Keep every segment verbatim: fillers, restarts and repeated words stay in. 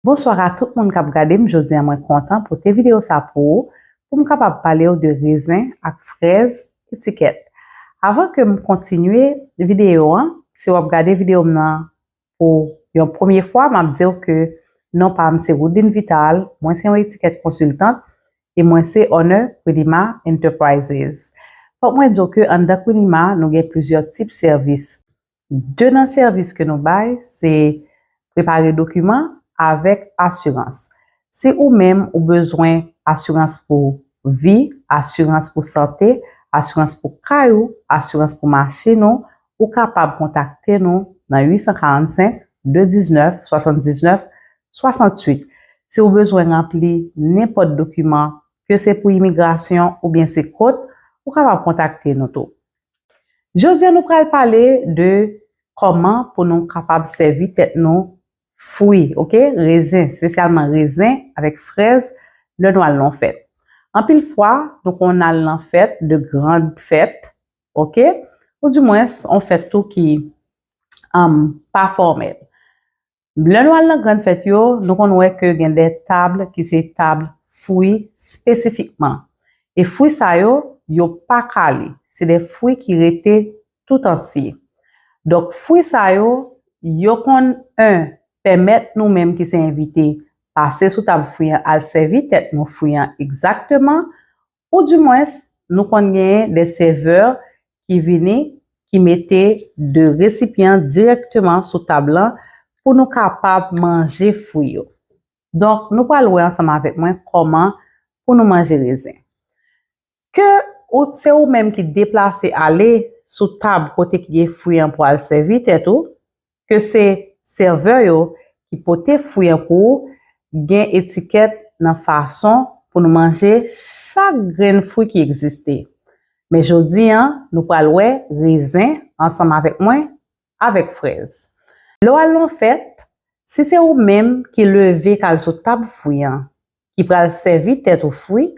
Bonswa a tout moun k ap gade m jodi a, mwen kontan pote videyo sa pou ou, pou m kapab pale w de rezen ak frèz etikèt. Avan ke m kontinye videyo an, si w ap gade videyo m nan pou yon premye fwa, m ap di w ke non pa m se Woodline Vital, mwen se yon etikèt konsiltant e mwen se owner Quinima Enterprises. Fòk mwen di w ke anndan Quinima, nou gen plizyè tip sèvis. De nan sèvis ke nou bay, se prepare dokiman avèk asirans. Si ou menm ou bezwen asirans pou vi, asirans pou sante, asirans pou kay ou, asirans pou machin ou, ou kapab kontakte nou nan uit san karannsenk, de diznèf, swasanndiznèf, swasanntuit. Si ou bezwen ranpli nenpòt dokiman, ke se pou imigrasyon oubyen se kot, ou kapab kontakte nou tou. Jodi a, nou pral pale de kòman pou nou kapab sèvi tèt nou fwi, oke? Rezen, espesyalman rezen avèk frèz, lè nou al nan fèt. Anpil fwa, nou konn al nan fèt, de grand fèt, oke? Ou dimwens, yon fèt tou ki, um, pa fòmèl. Lè nou al nan grann fèt yo, nou konn wè ke gen de tab ki se tab fwi espesifikman. E fwi sa yo, yo pa kale. Se de fwi ki rete tout antye. Donk, fwi sa yo, yo konn, en, pèmèt nou menm ki se envite pase sou tab fwi an, al sèvi tèt nou fwi an egzakteman, oudimwens, nou konn genyen de sèvè ki vini, ki mete de resipyan dirèkteman sou tab lan pou nou kapab manje fwi yo. Donk, nou pral wè ansanm avèk mwen kòman pou nou manje rezen. Ke ou, se ou menm ki deplase ale sou tab kote ki gen fwi an pou al sèvi tèt ou, ke se sèvè yo ki pote fwi an pou ou, gen etikèt nan fason pou nou manje chak grenn fwi ki egziste. Men jodi a, nou pral wè rezen ansanm avèk mwen, avèk frèz. Lè w al nan fèt, si se ou menm ki leve k al sou tab fwi an, ki pral sèvi tèt ou fwi,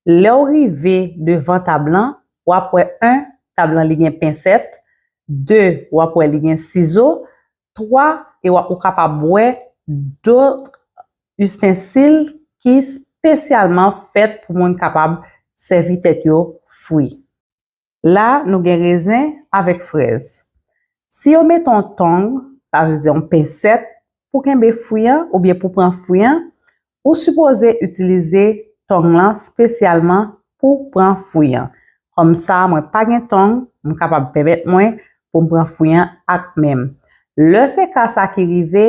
lè w rive devan tab lan, w ap wè, en, tab lan li gen pensèt, de, w ap wè li gen sizo, twa, e w ap, ou kapab wè dòt istensil ki espesyalman fèt pou moun kapab sèvi tèt yo fwi. La, nou gen rezen avèk frèz. Si yo mete yon tong, sa vle di yon pensèt, pou kenbe fwi an oubyen pou pran fwi an, ou sipoze itilize tong lan espesyalman pou pran fwi an. Kòm sa, mwen pa gen tong, m kapab pèmèt mwen pou m pran fwi an ak men m. Lè se ka sa ki rive,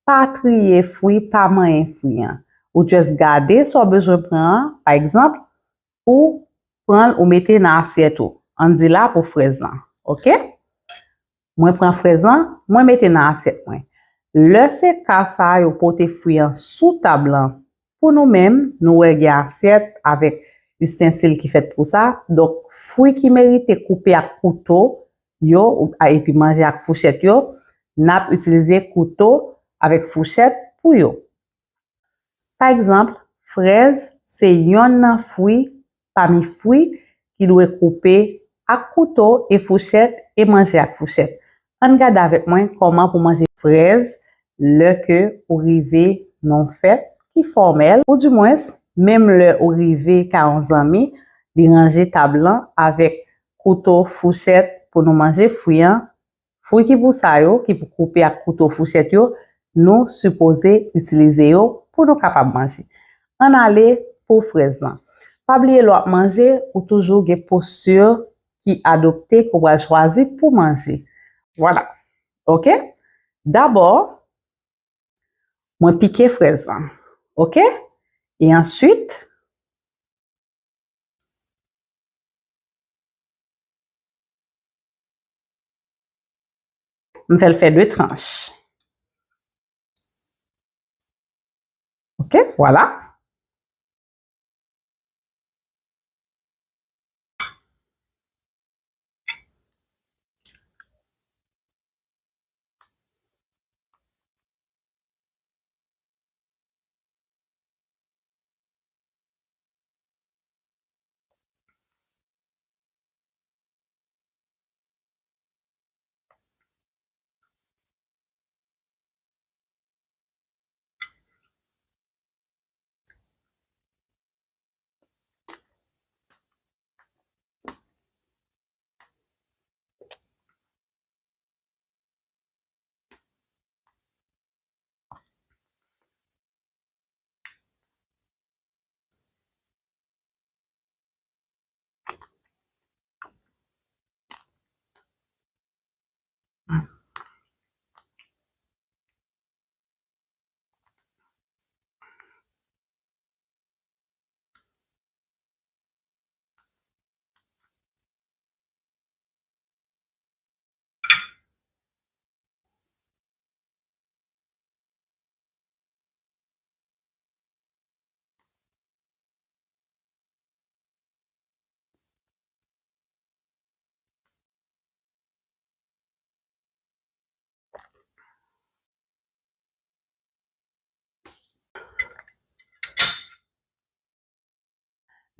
pa triye fwi, pa manyen fwi an. Ou just gade sa w bezwen pran an, pa egzanp, ou pran l, ou mete nan asyèt ou. Ann di la pou frèz lan, oke? Mwen pran frèz lan, mwen mete nan asyèt mwen. Lè se ka sa a, yo pote fwi an sou tab lan. Pou nou menm, nou wè gen asyèt avèk istensil ki fèt pou sa. Donk, fwi ki merite koupe ak kouto yo, ou, a, epi manje ak fouchèt yo, n ap itilize kouto avèk fouchèt pou yo. Pa egzanp, frèz se yonn nan fwi pami fwi ki dwe koupe ak kouto e fouchèt e manje ak fouchèt. Ann gade avèk mwen kòman pou manje frèz lè ke ou rive nan yon fèt ki fòmèl, oudimwens, menm lè ou rive kay yon zanmi, li ranje tab lan avèk kouto, fouchèt pou nou manje fwi an, fwi ki pou sa yo, ki pou koupe ak kouto, fouchèt yo, nou sipoze itilize yo pou nou kapab manje. Ann ale pou frèz lan. Pa bliye lè w ap manje, ou toujou gen posti ki adopte, ke w pral chwazi pou manje. Vwala. Oke? Dabò, mwen pike frèz lan. Oke? E answit, m fè l fè de tranch. Oke, vwala.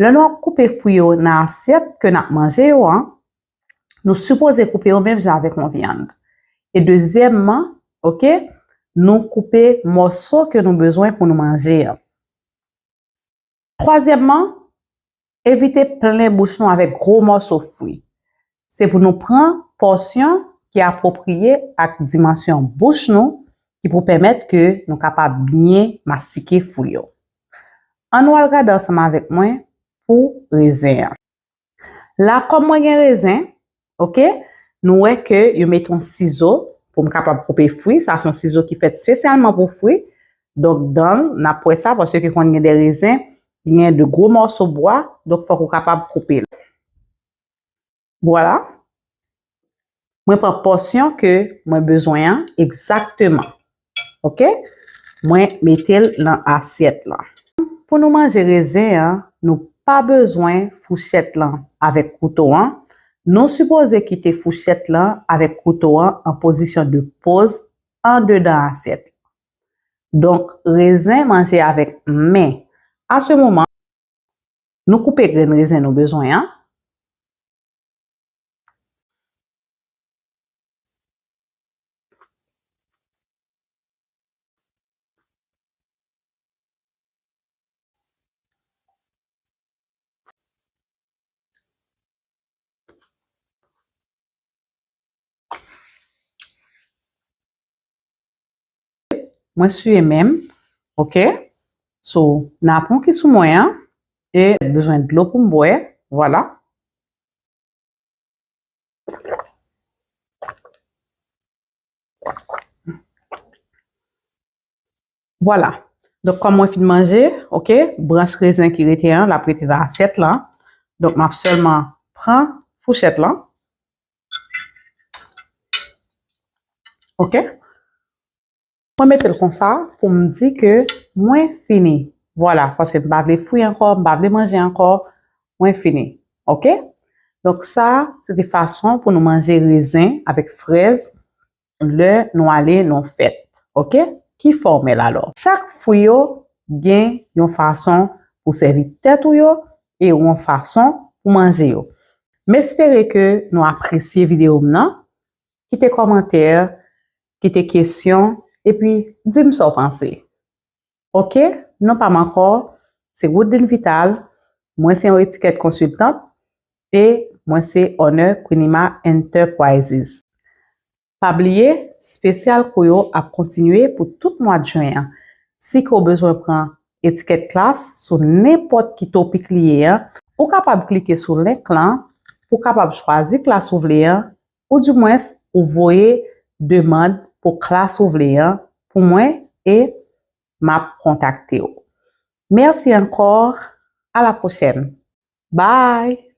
Lè nou ap koupe fwi yo nan asyèt ke n ap manje yo an, nou sipoze koupe yo menm jan avèk yon vyann. E dezyèmman, oke, nou koupe mòso ke nou bezwen pou nou manje an. Twazyèmman, evite plen bouch nou avèk gwo mòso fwi. Se pou nou pran pòsyon ki apwopriye ak dimansyon bouch nou, ki pou pèmèt ke nou kapab byen mastike fwi yo. Ann nou al gade ansanm avèk mwen pou rezen an. La, kòm mwen gen rezen, oke, nou wè ke yo mete yon sizo pou m kapab koupe fwi. Sa se yon sizo ki fèt espesyalman pou fwi. Donk, dan l, n ap wè sa, paske konn gen de rezen, gen de gwo mòso bwa, donk fòk ou kapab koupe l. Vwala. Mwen pran pòsyon ke mwen bezwen an egzakteman. Oke? Mwen mete l nan asyèt lan. Pou nou manje rezen an, nou pa bezwen fouchèt lan avèk kouto an. Nou sipoze kite fouchèt lan avèk kouto an an pozisyon de poz andedan asyèt lan. Donk, rezen manje avèk men. A se moman, nou koupe grenn rezen nou bezwen an. Mwen siye men m, oke? So, napon ki sou mwen an, e bezwen dlo pou m bwè, vwala. Vwala. Donk, kòm mwen fin manje, oke, branch rezen ki rete an, l ap rete nan asyèt lan. Donk, m ap sèlman pran fouchèt lan. Oke? Mwen mete l konsa pou m di ke mwen fini. Vwala, paske m pa vle fwi ankò, m pa vle manje ankò, mwen fini. Oke? Donk sa, se te fason pou nou manje rezen avèk frèz lè nou ale nan fèt. Oke? Ki fòmèl alò? Chak fwi yo gen yon fason pou sèvi tèt ou yo e yon fason pou manje yo. M espere ke nou apresye videyo m nan. Kite kòmantè, kite kesyon, epi di m sa w panse. Oke, non pa m ankò, se Woodline Vital, mwen se yon etikèt konsiltant, e mwen se owner Quinima Enterprises. Pa bliye, espesyal kou yo ap kontinye pou tout mwa jen an. Si ke w bezwen pran etikèt klas sou nenpòt ki topik li ye an, ou kapab klike sou link lan pou w kapab chwazi klas ou vle an, oudimwens ou voye demann pou klas ou vle an pou mwen e m ap kontakte w. Mèsi ankò, a la pwochèn. Bye!